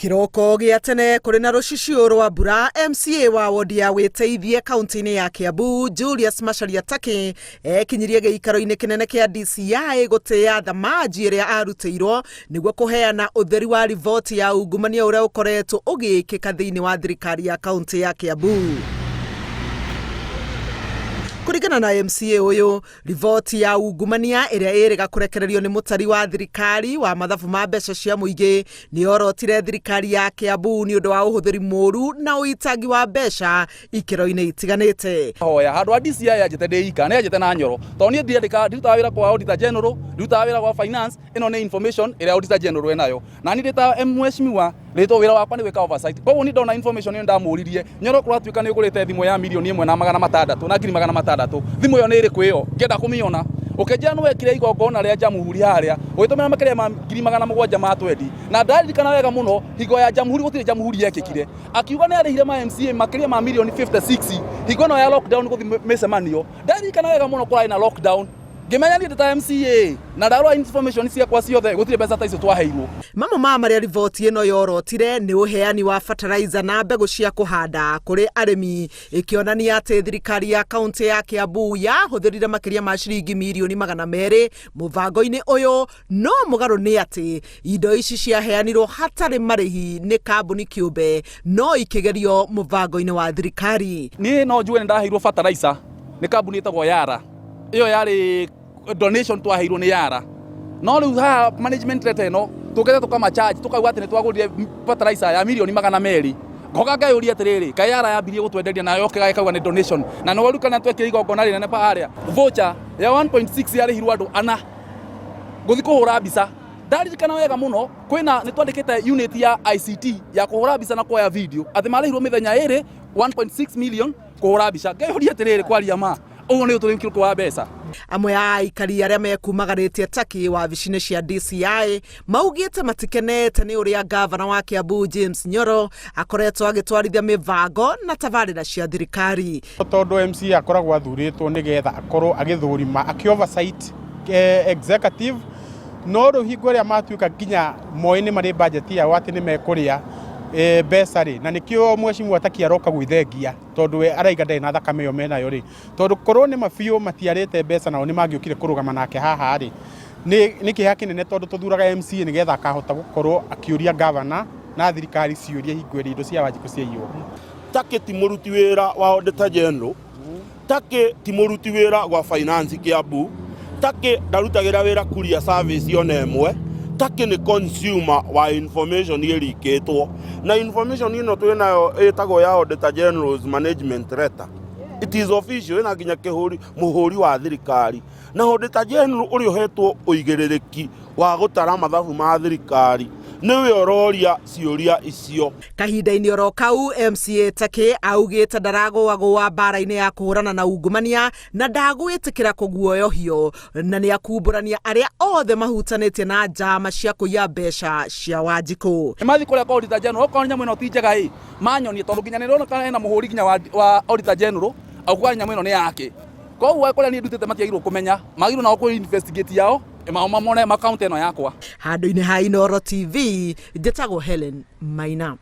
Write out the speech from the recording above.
Kĩroko gĩa tene kũrĩ na rũcicio rwa mbura, MCA wa wodi ya Wĩteithie kaunti-inĩ ya Kiambu Julius Macharia Taki ekinyirie gĩikaro-inĩ kĩnene kĩa DCI gũtĩĩa thamaji ĩrĩa arutĩirwo nĩguo kũheana ũtheri wa riboti ya ungumania ũrĩa ũkoretwo ũgĩkĩka thĩinĩ wa thirikari ya kaunti ya Kiambu. Kũringana na MCA ũyũ, Riboti ya ungumania ĩrĩa ĩrĩga kũrekererio nĩ mũtari wa thirikari wa mathabu ma mbeca cia mũingĩ nĩ yorotire thirikari ya Kiambu nĩ ũndũ wa ũhũthĩri mũru na ũitangi wa mbeca ikĩro-inĩ itiganĩte. Hoya handũ ha DCI yanjĩte ndĩ ika nĩ yanjĩte na Nyoro tondũ niĩ ndiandĩka ndirutaga wĩra kwa Auditor General, ndirutaga wĩra gwa finance. Ĩno nĩ information ĩrĩa Auditor General enayo na niĩ ndĩ ta mheshimiwa rĩtwo wĩra wakwa nĩ gwĩka oversight. Koguo niĩ ndona information ĩyo ndamũririe Nyoro, kũratuĩka nĩ ũgũrĩte thimũ ya 1,600,000 na 600,000, thimũ ĩyo nĩ ĩrĩkũ ĩyo? Ngĩenda kũmĩona. Ũkĩnjĩra nĩ wekire igongona rĩa Jamhuri harĩa ũgĩtũmĩra makĩria ma 720,000 ma twendi, na ndaririkana wega mũno hingo ya Jamhuri gũtirĩ Jamhuri yekĩkire. Akiuga nĩ arĩhire ma MCA makĩria ma mirioni 56 hingo ĩno ya lockdown gũthiĩ mĩcemanio. Ndaririkana wega mũno kũrarĩ na lockdown. Ngĩmenya niĩ ndĩ ta MCA na ndarora information ciakwa ciothe gũtirĩ mbeca ta icio twaheirwo. Mamwe ma marĩa riboti ĩno yorotire nĩ ũheani wa bataraitha na mbegũ cia kũhanda kũrĩ arĩmi, ĩkĩonania atĩ thirikari ya kaũntĩ ya Kiambu yahũthĩrire makĩria ma ciringi mirioni 200 mũbango-inĩ ũyũ, no mũgarũ nĩ atĩ indo ici ciaheanirwo hatarĩ marĩhi nĩ kambuni kĩũmbe no ikĩgerio mũbango-inĩ wa thirikari. Niĩ no njuge nĩ ndaheirwo bataraitha nĩ kambuni ĩtagwo Yara. Ĩyo yarĩ donation twaheirwo nĩ Yara. No rĩu haha management letter ĩno tũkĩte tũkama charge tũkauga atĩ nĩ twagũrire fertilizer ya 200,000,000. Ngoka ngeyũria atĩrĩrĩ, kaĩ Yara yambirie gũtwenderia nayo yoke ĩkauga nĩ donation? Na nĩ waririkana twekire igongona rĩnene harĩa, voucher ya 1.6 yarĩhirwo andũ ana gũthiĩ kũhũra mbica. Ndaririkana wega mũno kwĩna nĩ twandĩkĩte unit ya ICT ya kũhũra mbica na kuoya video atĩ marĩhirwo mĩthenya ĩrĩ 1.6 million kũhũra mbica. Ngeyũria atĩrĩrĩ, kwaria ma, ũguo nĩ ũtũrĩki wa mbeca. Amwe a aikari arĩa mekumagarĩtie Turkey wabici-inĩ cia DCI maugĩte matikenete nĩ ũrĩa ngavana wa Kiambu James Nyoro akoretwo agĩtwarithia mĩbango na tabarĩra cia thirikari. Tondũ MCA akoragwo athurĩtwo nĩgetha akorwo agĩthũrima, akĩ oversight executive, no rĩu hingo ĩrĩa matuĩka nginya moĩ nĩ marĩ budget yao atĩ nĩ mekũrĩa mbeca rĩ, na nĩkĩo mheshimiwa Taki aroka gwĩthengia, tondũ we araiga ndarĩ na thakame ĩyo menayo rĩ, tondũ korwo nĩ ma biũ matiarĩte mbeca nao nĩ mangĩokire kũrũgama nake haha rĩ, nĩ kĩeha kĩnene tondũ tũthuraga MCA nĩgetha akahota gũkorwo akĩũria gavana na thirikari ciũria hingo ĩrĩa indo cia Wanjikũ ciaiywo. Takĩ ti mũruti wĩra wa Auditor General, Takĩ ti mũruti wĩra gwa Finance Kiambu, Takĩ ndarutagĩra wĩra courier service ona ĩmwe, Takĩ nĩ consumer wa information ĩrikĩtwo, na information ĩno twĩnayo ĩtagwo ya Auditor General's Management Letter. It is official, ĩna nginya kĩhũri mũhũri wa thirikari. Na Auditor General ũrĩa ũhetwo ũigĩrĩrĩki wa gũtara mathabu ma thirikari nĩwe ũroria ciũria icio. Kahinda-inĩ oro kau, MCA Takĩ augĩte ndaragũagũa mbara-inĩ ya kũhũrana na ungumania na ndagwĩtĩkĩra kũguoyohio na nĩ akumbũrania arĩa othe mahutanĩtie na njama cia kũiya mbeca cia Wanjikũ. Nĩ mathiĩ kũrĩa kwa Auditor General, okorwo nyamũ ĩno ti njega ĩ, manyonie tondũ nginya nĩ ndĩrona hena mũhũri nginya wa Auditor General auga nyamũ ĩno nĩ yake. Koguo kũrĩa niĩ ndutĩte matiagĩrĩirwo kũmenya, magĩrĩirwo nao kũ investigate yao mamone account ĩno yakwa. Handũ-inĩ ha Inooro TV, njĩtagwo Helen Maina.